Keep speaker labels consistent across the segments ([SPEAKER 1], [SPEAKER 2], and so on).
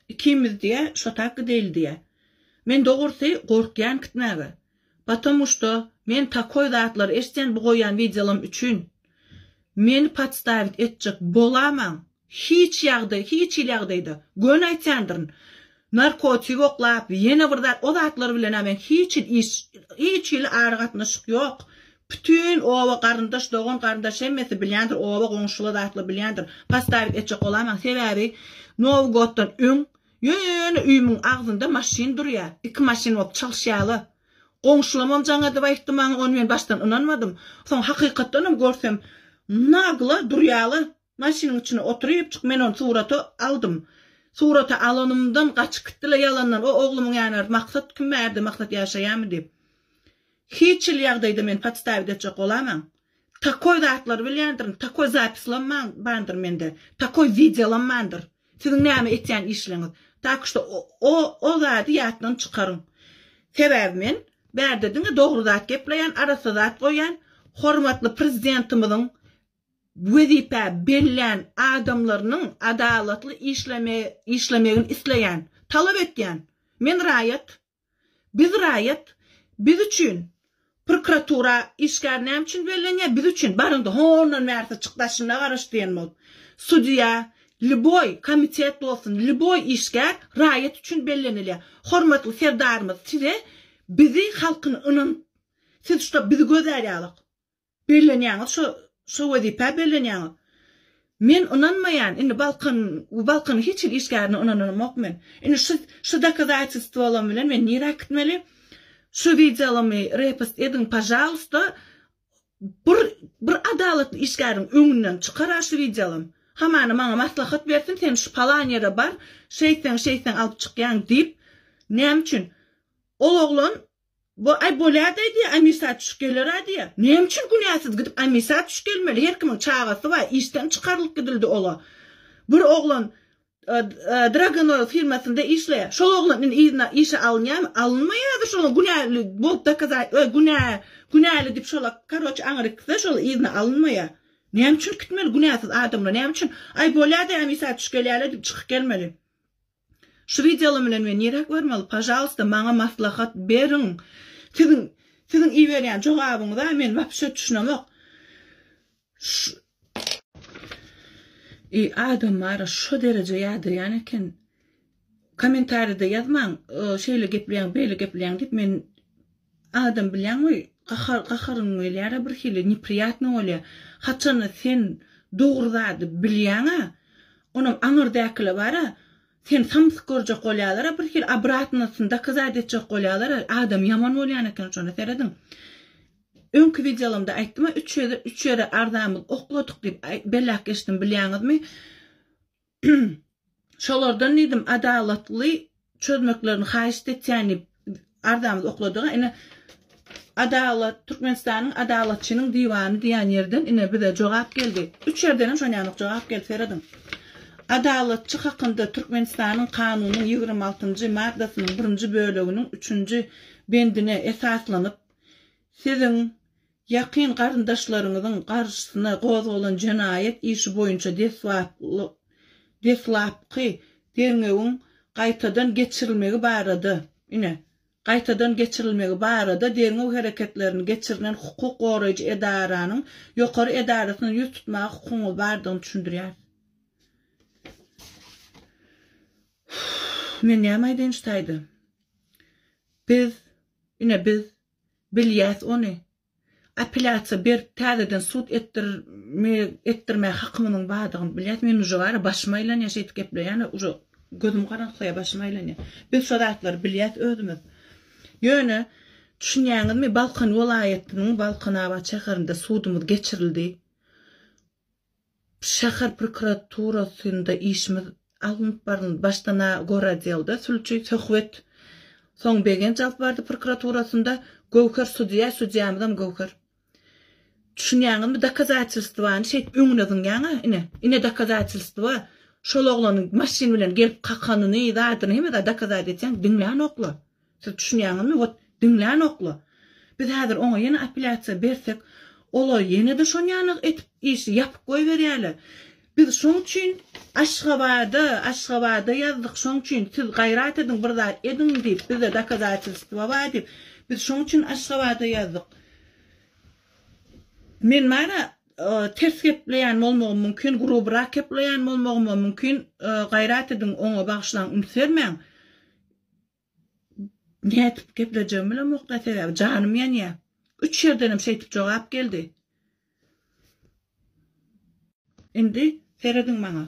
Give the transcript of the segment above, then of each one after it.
[SPEAKER 1] Ikimiz diýýä, şo tak gideýli diýýä. Men dogrusy gorkýan gitmäge. Potomu şto men takoý zatlary eşitýän bu goýýan wideolam üçin. Meni podstawit etjek bolamaň. Hiç ýagdaý, hiç hili ýagdaýda. Göni aýtýandyryn. Narkotik oklap, ýene bir zat, o zatlar bilen-ä meň hiç hili iş, hiç hili aragatnaşyk ýok. Bütin oba garyndaş, dogan garyndaş hemmesi bilýändir, oba goňşular zatlar bilýändir. Podstawit etjek bolamaň. Sebäbi Nowy goddan öň Ýöne öýümiň agzynda maşyn durýa. Iki maşyn bolup çalyşýalar. Goňşulamam jaň edip aýtdy maňa, ony men başdan ynanmadym. Soň hakykatdanam görsem, nagla durýalar. Maşynyň içine oturyp çyk, men ony surata aldym. Surata alanymdan gaçyp gitdiler ýalandan. O oglumyň ýanyna baryp, Maksat kim bärde, Maksat ýaşaýamy diýip. Hiç hili ýagdaýda meni podstawit etjek bolamaň. Takoý zatlary bilýändirin, takoý zapislam bardyr mende, takoý wideolam bardyr. Siziň näme etýän işleňiz. Tak şto o o zady ýatdan çykaryň. Sebäbi men bärde diňe dogry zat gepleýän, arassa zat goýýan. Hormatly prezidentimiziň wezipä bellän adamlarynyň adalatly işleme işlemegini isleýän, talap etýän. Men raýat. Biz raýat, biz üçin prokuratura işgär näme üçin bellenýär, biz üçin, baryňda hondan bärsi çyk daşynda garaş diýen bolup. Sudýa, lýuboý komitet bolsun, lýuboý işgär raýat üçin bellenilýär. Hormatly Serdarymyz size bizi halkyny ynanyp, siz şda bizi gözlär ýalyk. Bellenýäňiz şo şo wezipä bellenýäňiz. Men ynanmaýan indi Balkan Balkanyň hiç hili işgärine ynanamok men. Indi şu şu dokazatelstwolam bilen men nirä gitmeli? Şu wideolamy repost ediň pažalusta bir bir adalatly işgäriň öňünden çykara şu wideolam. Hamana maňa maslahat bersin sen şu palan ýere bar şeýtseň şeýtseň alyp çykýaň diýip näme üçin ol oglan Bu aý bolýadaý diýýä, amisa düşüp geler-ä diýýä. Näme üçin günäsiz gidip amisa düşüp gelmeli? Her kimiň çagasy bar, işden çykarylyp gidildi ola. Bir oglan Dragon Oil firmasynda işleýär. Şol oglan indi yzyna işe alynýarmy? Alynmaýardy şol günäli bolup dokazat, günä, günäli diýip şola, karoçe aňryk gitse şol yzyna alynmaýar. Näme üçin gitmeli günäsiz adamlar? Näme üçin? Aý bolýadaý amisa düşüp gelýärler diýip çykyp gelmeli. Şu wideolar bilen men niräk barmaly pažalsta maňa maslahat beriň siziň siziň iberýän jogabyňyza men wapşe düşünemok şu I adam bara şo dereje ýadyrýan eken kommentariýada ýazmaň şeýle gepleýäň beýle gepleýäň diýip men Adam bilýäňmi gahar gaharyň gelýärä bir hili nepriýatny bolýa. Haçanda sen dogry zady bilýäňä onam aňyrdäkile bara seni samsyk görjek bolýalara bir hili obratnysyny dokazat etjek bolýalara adam ýaman bolýan eken şona serediň. Öňki wideolarymda aýtdyma üç ýere üç ýere arzamyzy okladyk diýip belläp geçdim bilýäňizmi. Şolardan diýdim, adalatly çözmeklerini haýyşt etýän diýip, arzamyzy okladyk. Ine, Adalat, Türkmenistanyň Adalatçynyň diwany diýen ýerden ine bize jogap geldi. Üç ýerdenem şon ýaly jogap geldi, serediň. Adalatçy hakynda Türkmenistanyň Kanunynyň 26-njy maddasynyň birinji böleginiň üçünji bendine esaslanyp, siziň Ýakyn garyndaşlaryňyzyň garşysyna gozgalan jenaýat işi boýunça deslapky derňewiň gaýtadan geçirilmegi barada, ine, gaýtadan geçirilmegi barada derňew hereketlerini geçirilen hukuk goraýjy edaranyň ýokary edarasyna ýüz tutmaga hukugyňyz bardygyny düşündirýär. Men näme aýdaýyn şu taýda? Biz, ine biz Bilýäs ony. Apelýasiýa berip täzeden sud etdirmäge hakymyzyň bardygyny bilýäs. Men uje bara başym aýlanýar şeýdip gepleýän uje gözüm garaňkylaýar başym aýlanýar. Biz şo zatlary bilýäs özümiz. Ýöne düşünýäňizmi Balkan welaýatynyň Balkanabat şäherinde sudumyz geçirildi. Şäher prokuraturasynda işimiz alnyp baryldy. Başdan-a goroddelda sülçi Söhbet, soň Begenç alyp bardy prokuraturasynda, Göwher sudýa, sudýamyzam Göwher. Düşünýäňizmi, dokazatelstwany şeýdip öňüne zyňýaň-a, ine, ine dokazatelstwa, şol oglanyň maşyn bilen gelip kakanyny, zadyny hemme zady dokazat etýäň, diňlänoklar. Siz düşünýäňizmi, wot, diňlänokla. Biz häzir oňa ýene apelýasiýa bersek, olar ýene-de şon ýaly etip işi ýapyp goýberýärler. Biz şoň üçin Aşgabada, Aşgabada ýazdyk şoň üçin siz gaýrat ediň bir zat ediň diýip bizde dokazatelstwo bar diýip biz şoň üçin Aşgabada ýazdyk. Men bara ters gepleýän bolmagym mümkin, grubrak gepleýän bolmagym mümkin, gaýrat ediň oňa bagyşlaň üns bermäň. Nädip geplejegimi bilemok-da sebäbi janym ýanýar. Üç ýerdenem şeýdip jogap geldi. Indi serediň maňa.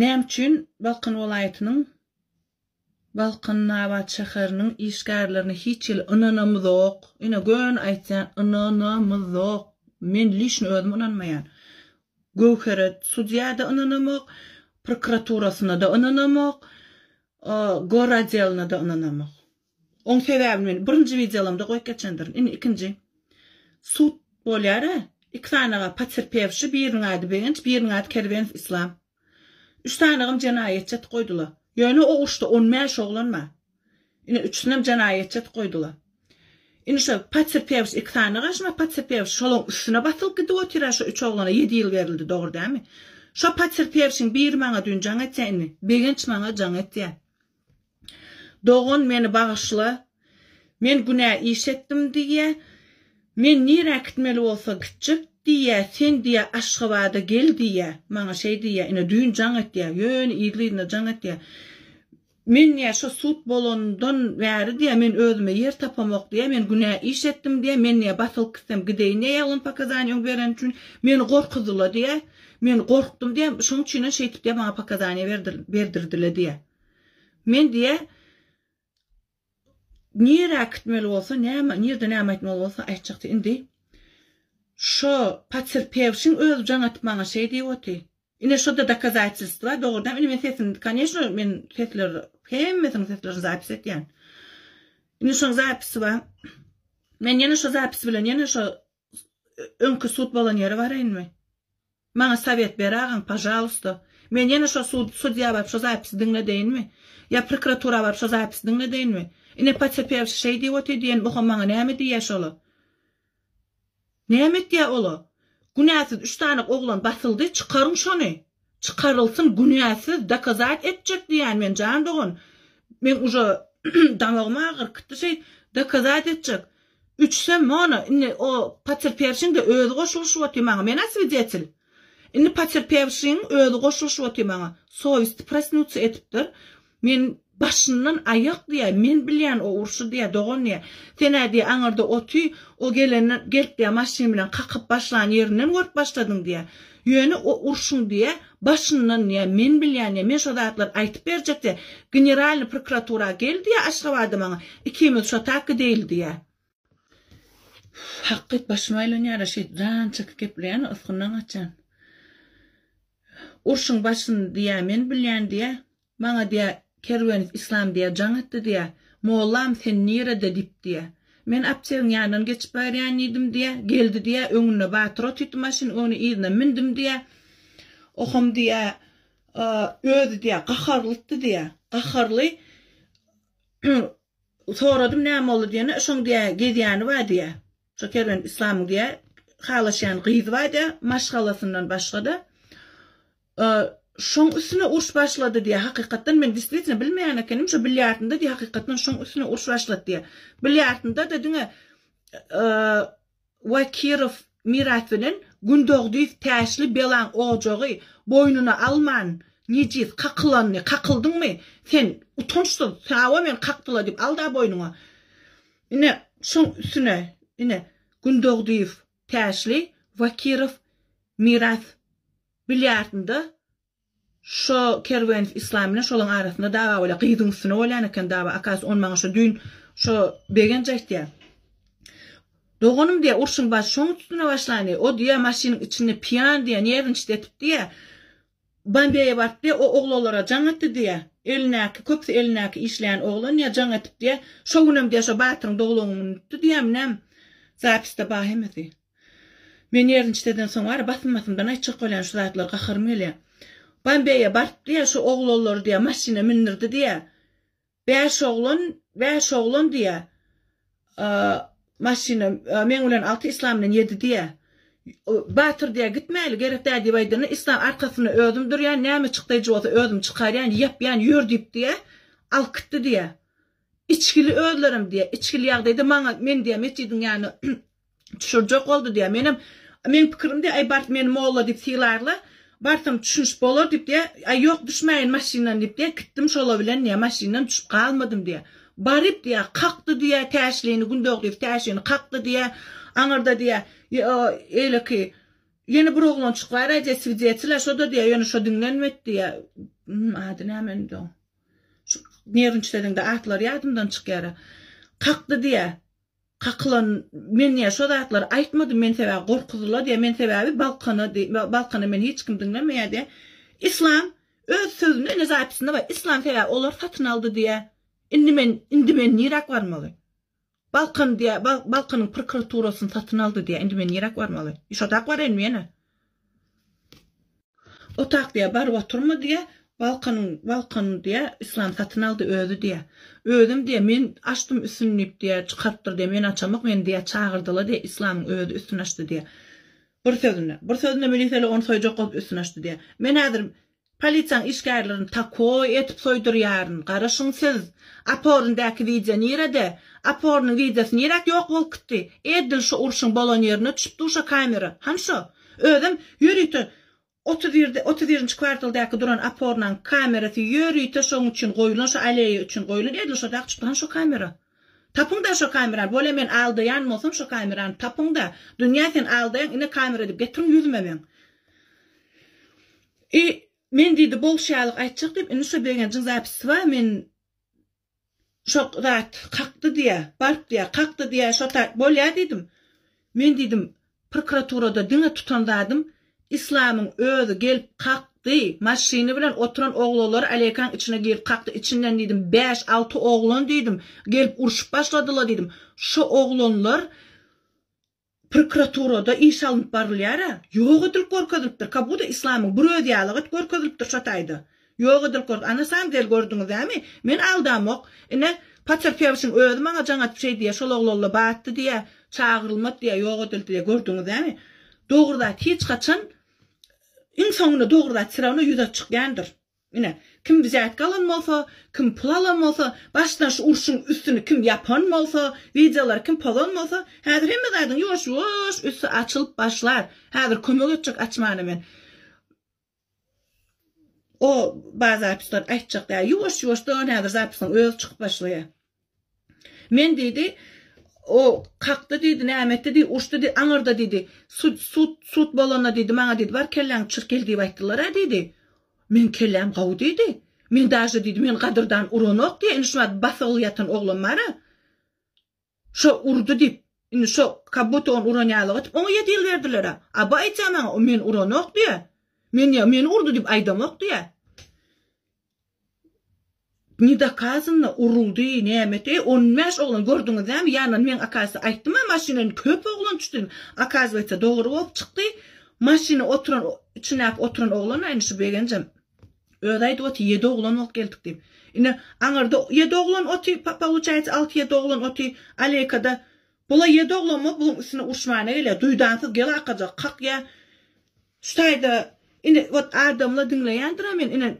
[SPEAKER 1] Näme üçin Balkan welaýatynyň Balkanabat şäheriniň işgärlerine hiç hili ynanamyzok. Ine göni aýtýan ynanamyzok. Men lişni özüm ynanmaýan. Göwhere sudýa-da ynanamok, prokuraturasyna-da ynanamok, goroddelina-da ynanamok. Oň sebäbini men birinji wideolamda goýup geçendirin. Indi ikinji. Sud bolýar-a. Iki sanaga poterpewşi, biriniň ady Begenç, biriniň ady Kerwenow Islam. Üç sanagam jenaýatçy etip goýdular. Ýöne o uruşda on bäş oglan bar. Ine üçüsinem jenaýatçy etip goýdular. Indi şo poterpewşi iki sany gaşyma poterpewşi şolaň üstüne basylyp gidip otyr-a şo üç oglana ýedi ýyl berildi dogry dälmi? Şo poterpewşiň biri maňa düýn jaň etýär indi. Begenç maňa jaň etýär. Dogan meni bagyşla. Men günä iş etdim diýýä. Men nirä gitmeli bolsa gitjek diýýä, sen diýýä Aşgabada gel diýýä. Maňa şeý diýýä, ine düýn jaň etýä, ýöne yzly-yzyna jaň etýä. Men diýýä şo sud bolandan bäri diýýä men özüme ýer tapamok diýýä, men günä iş etdim diýýä, men diýýä basylyp gitsem gideýin diýýä ýalňyş pokazaniýa öň bereni üçin meni gorkuzdyla diýýä. Men gorkdum diýýä, şoň üçinem şeýtip diýýä maňa pokazaniýa berdirdiler diýýä. Men diýýä, nirä gitmeli bolsa, näme, nirde näme aýtmaly bolsa aýtjak diýýä. Indi şo poterpewşiň özi jaň atyp maňa şeý diýip oty. Ine şo-da dokazatelstwa, dogrudan indi men sesini, koneçno, men sesler, hemmesiniň seslerini zapis etýän. Indi şoň zapisi bar. Men ýene şo zapis bilen ýene şo öňki sud bolan ýere baraýynmy? Maňa sowet ber agaň pažalusta. Men ýene şo sud sudýa baryp şo zapisi diňledeýinmi? Ýa prokuratura baryp şo zapisi diňledeýinmi? Ine poterpewşi şeý diýip otyr diýen boham maňa näme diýýä şola? Näme etýä ola? Günäsiz üç sany oglan basyldy çykaryň şony. Çykarylsyn günäsiz dokazat etjek diýýän men jan dogan. Meň uje damagym agyryp gitdi şeý dokazat etjek. Üçsem mona indi o poterpewşiň-de özi goşulyşyp otyr maňa. Men-ä swidetel. Indi poterpewşiň özi goşulyşyp otyr maňa. Sowesti prosnutsa edipdir. Men başyndan aýak diýýär, men bilýän o urşy diýýär, dogan diýýär. Sen-ä diýýär, aňyrda oty, o gelenden, gelip diýýär, maşyn bilen kakyp başlan ýerinden görüp başladyň diýýär. Ýöne o urşuň diýýär, başyndan diýýär, men bilýän diýýär, men şo zatlary aýtyp berjek diýýär. Generalnyý prokuratura gel diýýär Aşgabada maňa, ikimiz şo tak gideýli diýýär. Hakyt başym aýlanýar-a şeýdip jan çekip gepleýän, ysgyndan gaçýan. Urşuň başyny diýýär, men bilýän diýýär. Maňa diýýär, Kerwenow Islam diýýär, jaň etdi diýýär. Mollam, sen nirede diýip diýýär. Men aptegiň ýanyndan geçip barýan diýdim diýýär. Geldi diýýär, öňünde Batyr otyrdy maşyn, ony yzyna mündim diýýär. Oham diýýär, özi diýýär, gaharlydy diýýär. Gaharly Soradym näme boldy diýende, şoň diýýär, gezýäni bar diýýär. Şo Kerwen Islamyň diýýär, halaşýan gyzy bar diýýär, maşgalasyndan başga-da. Şoň üstüne uruş başlady diýýär. Hakykatdan men destvitno bilmeýän ekenim, şo bilýärdim-de diýýär, hakykatdan şoň üstüne uruş başlady diýýär. Bilýärdim-de diňe Wakirow Myrat bilen Gündogdyýew Täşli belaň ojagy boýnuna alman nejis kakylanyny kakyldyňmy sen utançsyz sawa meni kakdyla diýip alda boýnuňa ine şoň üstüne ine Gündogdyýew Täşli Wakirow Myrat bilýärdiňde Şo Kerwenow Islam bilen şolaň arasynda dawa bolýar. Gyzyň üstüne bolýan eken dawa. Akasy ony maňa şo düýn şo Begenç aýtýar. Doganym diýýär, urşuň başy şoň üstüne başlan diýýär. O diýýär, maşynyň içinde piýan diýýär, nerwniçit edip diýýär. Bombeýe baryp diýýär, o oglanlara jaň etdi diýýär. Elindäki, köpüsi elindäki işleýän oglan diýýär, jaň edip diýýär. Şo günem diýýär, şo Batyryň doglan günüdi diýýär, näme. Zapisde bar hemmesi. Men ýerniçdeden soň bar basym-basymdan aýtjak bolýan şu zatlar gaharym gelýär. Bombeýe baryp diýýär şu oglanlary diýýär maşyna mündirdi diýýär. Bäş oglan, bäş oglan diýýär. Maşyna meň bilen alty Islam bilen ýedi diýýär. Batyr diýýär, gitmäli, gerek däl diýip aýdanda, Islam arkasynda özüm durýan, näme çykdaýjy bolsa özüm çykarýan, ýapýan, ýör diýip diýýär, alyp gitdi diýýär. Içgili özlerem diýýär, içgili ýagdaýda maňa, men diýýär, metjidiň ýanyna düşürjek boldy diýýär. Menem, meň pikirim diýýär, aý baryp meni molla diýip sylarlar, barsam düşüniş bolar diýip diýýär, aý ýok düşmäýin maşyndan diýip diýýär, gitdim şolar bilen diýýär, maşyndan düşüp galmadym diýýär. Baryp diýýär, kakdy diýýär, Täşlini, Gündogdyýew Täşlini kakdy diýýär, aňyrda diýýär, eýleki ýene bir oglançyk bar diýýär, swidetela, şo-da diýýär, ýöne şo diňlenmedi diýýär. Ady näme indi oň? Şu nerwniçleriň-de atlary ýadymdan çykýar. Kakdy diýýär. Kakylan men diýýär, şo zatlary aýtmadym, men sebäbi gorkuzyla diýýär, men sebäbi Balkana diý, Balkana meni hiç kim diňlemeýär diýýär. Islam öz sözünde ine zapisinde bar. Islam sebäbi olar satyn aldy diýýär. Indi men, indi men niräk barmaly? Balkan diýýär, Balkanyň prokuraturasyny satyn aldy diýýär. Indi men niräk barmaly? Şo tak baraýynmy ýene? O tak diýýär, baryp oturma diýýär. Balkanyň, Balkany diýýär, Islam satyn aldy özi diýýär. Özüm diýýär, men açdym üstüni diýip diýýär, çykarypdyr diýýär, men açamok, meni diýýär, çagyrdylar diýýär, Islamyň özi üstüni açdy diýýär. Bir sözünde. Bir sözünde milisele ony soýjak bolup üstüni açdy diýýär. Men häzir Polisiýaň işgärlerini takoý edip soýdurýaryn. Garaşyň siz. Apornydaky wideo nirede? Apornyň wideosy niräk ýok bolup gitdi? Edil şo urşuň bolan ýerine düşüp dur şo kamera. Hany şo? Özem ýörite 31 de 31-nji kwartaldaky duran Apornaň kamerasy ýörite şoň üçin goýulan şo aleýa üçin goýulan edil şo dak çykdy hany şo kamera? Tapyňda şo kamerany bolýa men aldaýan bolsam şo kamerany tapyňda Dünýä sen aldaýaň ine kamera diýip getiriň ýüzüme meň. I men diýdi bolşy ýalyk aýtjak diýip indi şo Begenjiň zapisy bar men şo zat kakdy diýä baryp diýä kakdy diýä şo ta bolýa diýdim. Men diýdim prokuraturada diňe tutan zadym Islamyň özi gelip kakdy maşyny bilen oturan oglanlary aleýkaň içine girip kakdy içinden diýdim bäş alty oglan diýdim gelip urşup başladylar diýdim şo oglanlar Prokuraturada iş alnyp barylýar-a. Ýok edilip görkezilipdir. Как budda islamyň bir özi ýaly gyt görkezilipdir şo taýda. Ýok edilip görk. Ana sam del gördüňiz dämi? Men aldamok. Ine, poterpewşiň özi maňa jaň atyp şeý diýýär, şol oglanla batdy diýýär, çagyrylmady diýýär, ýok edildi diýýär. Gördüňiz dämi? Dogry zat hiç haçan iň soňunda dogry zat srawno ýüze çykýandyr. Ine, kim wzýatka alan bolsa, kim pul alan bolsa, başdan şu urşuň üstüni kim ýapan bolsa, wideolary kim pozan bolsa, häzir hemme zadyň ýuwaş-ýuwaş üsti açylyp başlar. Häzir kömek etjek açmana men. O bar zapisler aýtjak däl. Ýuwaş-ýuwaşdan häzir zapisyň özi çykyp başlaýar. Men diýdi, o kakdy diýdi, näme etdi diýdi, urşdy diýdi, aňyrda diýdi, sud, sud, sud bolanda diýdi, maňa diýdi, bar kelläňi çyr gel diýip aýtdylar-a diýdi. Meň kelläm gowy diýdi. Men daže diýdi, men gadyrdan uranok diýýär, indi şu wagt basygly ýatan oglan bar-a. Şo urdy diýip, indi şo kak budda ony uran ýaly etip, oňa ýedi ýyl berdiler-a. A bu aýtýar maňa, o meni uranok diýýär. Men diýýär, meni urdy diýip aýdamok diýýär. Ne dokazanno uruldy näme etdi eý 15 oglan gördüňiz dämi ýanyndan meň akazysy aýtdym a maşyndan köp oglan düşdi akazywaytsa dogry bolup çykdy maşyna oturan içindäki oturan oglan indi şu begenjem özi aýdyp otyr ýedi oglan bolup geldik diýip ine aňyrda ýedi oglan oty poluçaýsa alty ýedi oglan oty aleykada bula ýedi oglan bolup buluň üstüne urşmana gelýär duýdansyz gel akajak kakýa şu taýda ine wot adamla diňleýändir a men ine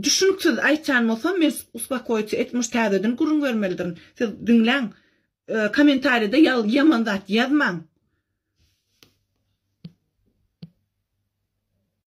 [SPEAKER 1] Düşüniksiz aýtýan bolsam men uspokoýtsa etmiş täzeden gürrüň bermelidirin. Siz diňläň. Kommentariýada ýaman zat ýazmaň.